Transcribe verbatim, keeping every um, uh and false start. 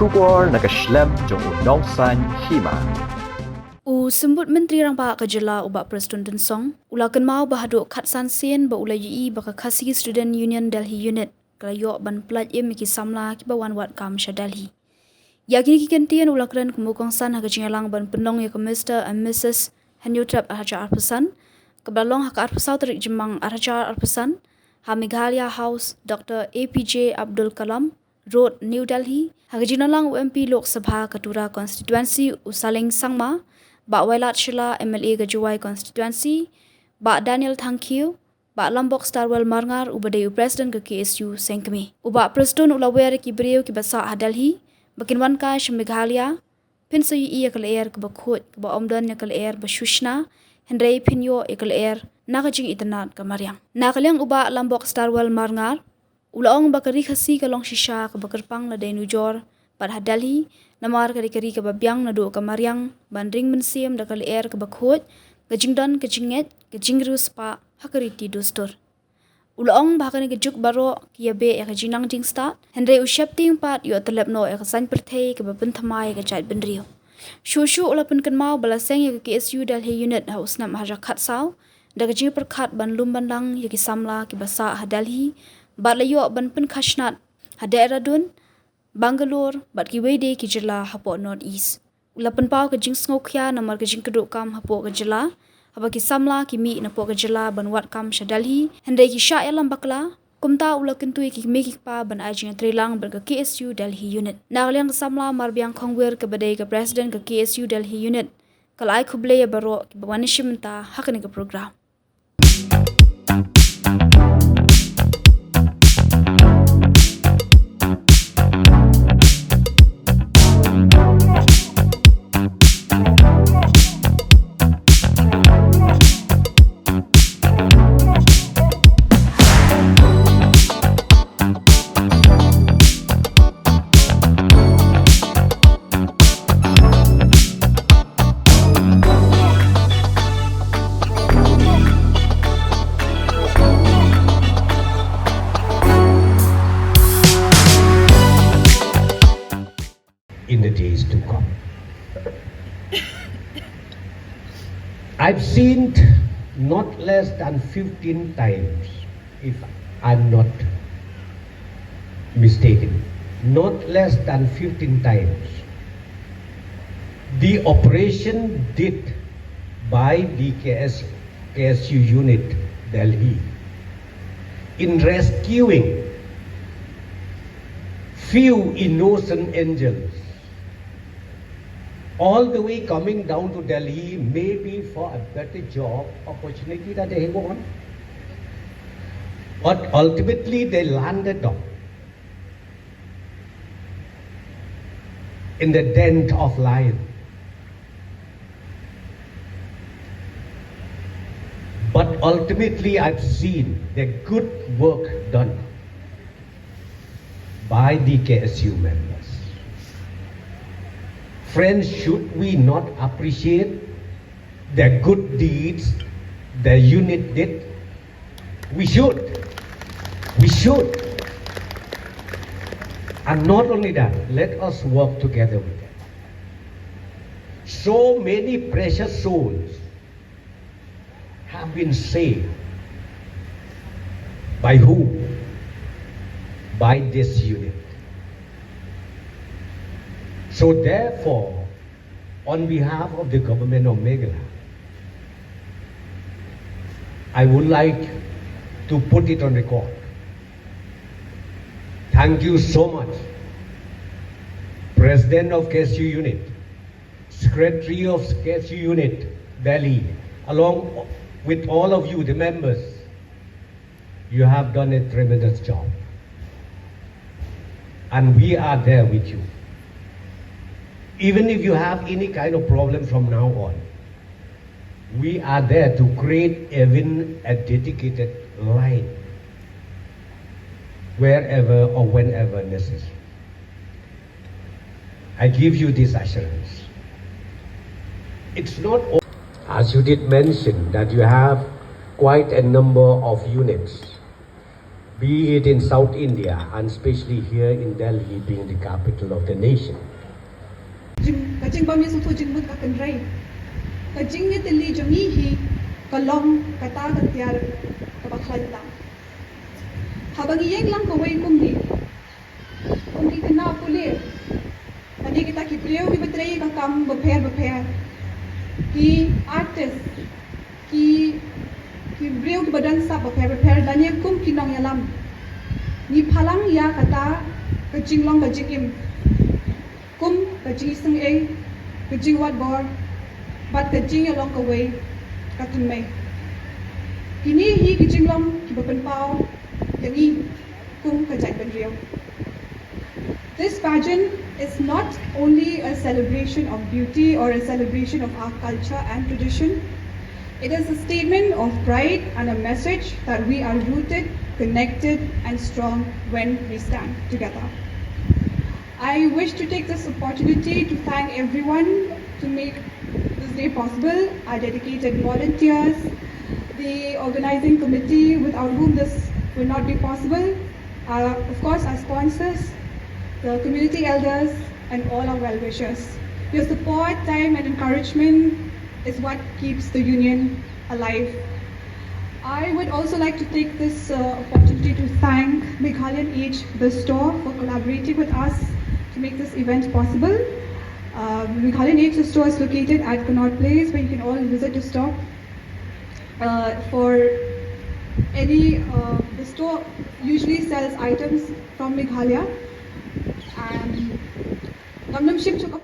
Khubor na ka shlem jong u Nongsaiñ Hima. U Symbud Myntri Rangbah ka jylla u Bah Prestone Tynsong u la kynmaw ba haduh khatsan sien ba u la ïohi ba ka Khasi Student Union Delhi Unit ka la ïoh ban pyllait im ïa ki samla kiba wan wad kam sha Delhi. Ïa kine ki kyntien u la kren kum u kongsan ha ka jingïalang ban pynlong ïa ka Mister and Missus Hynñiewtrep arhajar arphew san, kaba la long ha ka arphew saw tarik Jymmang arhajar arphew san, ha Meghalaya House, Doctor A P J Abdul Kalam Road, New Delhi, ha ka jingïalang u M P Lok Sabha ka Tura Constituency u Saleng Sangma, Bah Wailadmiki Shylla M L A ka Jowai Constituency, Bah Daniel Thangkhiew, Bah Lambok Starwell Marngar uba dei u President ka K S U Seng Kmie. U Bah Prestone u la wer ïa ki briew kiba sah ha Delhi ba kin wan kai sha Meghalaya, phin sa ïohi ïa ka lyer kaba khuid, kaba ym don ïa ka lyer ba shu shna, hynrei phin ïoh ïa ka lyer na ka jingitynnad ka mariang. Na ka liang u Bah Lambok Starwell Marngar u la ong ba ka Ri Khasi ka long shisha kaba kyrpang lada nujor bad ha Delhi, namar ka dei ka ri kaba biang naduh ka mariang ban ring mynsiem da ka lyer kaba khuid, ka jingdon ka jingngeit, ka jingriewspah ha ka riti dustur. U la ong ba ha kane ka juk baroh ki ïa beh ïa ka jingnang jingstad, hynrei u sheptieng pat ïoh tyllep noh ïa ka saiñ pyrthei kaba pynthymmai ïa ka jaitbynriew. Shuh shuh u la pynkynmaw ba la seng ïa ka K S U Delhi Unit ha u snem arhajar khatsaw da ka jingpyrkhat ban lum ban lang ïa ki samla kiba sah ha Delhi bad la ïoh ban pynkhashnat ha Dehradun, Bangalore bad kiwei de ki jylla hapoh North East. U la pynpaw ka jingsngewkhia namar ka jingkduh kam hapoh ka jylla haba ki samla ki mih napoh ka jylla ban wad kam sha Delhi, hynrei ki shah ïalam bakla. Kumta u la kyntu ïa ki kmie ki kpa ban ai jingïatreilang bad ka K S U Delhi Unit. Na ka liang ka samla Marbiang Khongwir kaba dei ka President ka K S U Delhi Unit ka la ai khublei ïa baroh kiba wan ïashim bynta ha kane ka program. In the days to come. I've seen not less than fifteen times, if I'm not mistaken, not less than fifteen times, the operation did by the K S, K S U unit Delhi in rescuing few innocent angels, all the way coming down to Delhi, maybe for a better job opportunity that they want. But ultimately, they landed up in the den of lion. But ultimately, I've seen the good work done by the K S U members. Friends, should we not appreciate the good deeds the unit did? We should. We should. And not only that, let us work together with them. So many precious souls have been saved. By whom? By this unit. So therefore, on behalf of the government of Meghalaya, I would like to put it on record. Thank you so much, President of K S U Unit, Secretary of K S U Unit, Delhi, along with all of you, the members. You have done a tremendous job. And we are there with you. Even if you have any kind of problem from now on, we are there to create even a dedicated line wherever or whenever necessary. I give you this assurance. It's not o-, as you did mention that you have quite a number of units. Be it in South India and especially here in Delhi, being the capital of the nation. Jing, ka jingbym ïasngewthuh jingmut ka kynrei. Ka jingïatylli jong ngi hi ka long kata ka tiar kaba khlaiñ lang. Haba ngi ïeng lang kawei kumne, kum ki khynnah pule, lane kita ki briew kiba trei ka kam bapher bapher, ki artist, ki, ki briew kiba don sap bapher bapher, lane kum ki nongïalam, ngi phalang ïa kata ka jinglong ka jingim kum ka jingsngewsih, ka jingwad bor bad ka jingïalong kawei ka thymmei. Kine hi ki jinglong kiba pynpaw ïa ngi kum ka jaitbynriew. This pageant is not only a celebration of beauty or a celebration of our culture and tradition. It is a statement of pride and a message that we are rooted, connected, and strong when we stand together. I wish to take this opportunity to thank everyone to make this day possible, our dedicated volunteers, the organizing committee without whom this would not be possible, uh, of course, our sponsors, the community elders, and all our well wishers. Your support, time, and encouragement is what keeps the union alive. I would also like to take this uh, opportunity to thank Meghalayan Age, the store, for collaborating with us to make this event possible. Uh, Meghalayan Age, the store, is located at Connaught Place, where you can all visit the store. Uh, for any, uh, the store usually sells items from Meghalaya. And ngam nym shim shuh ka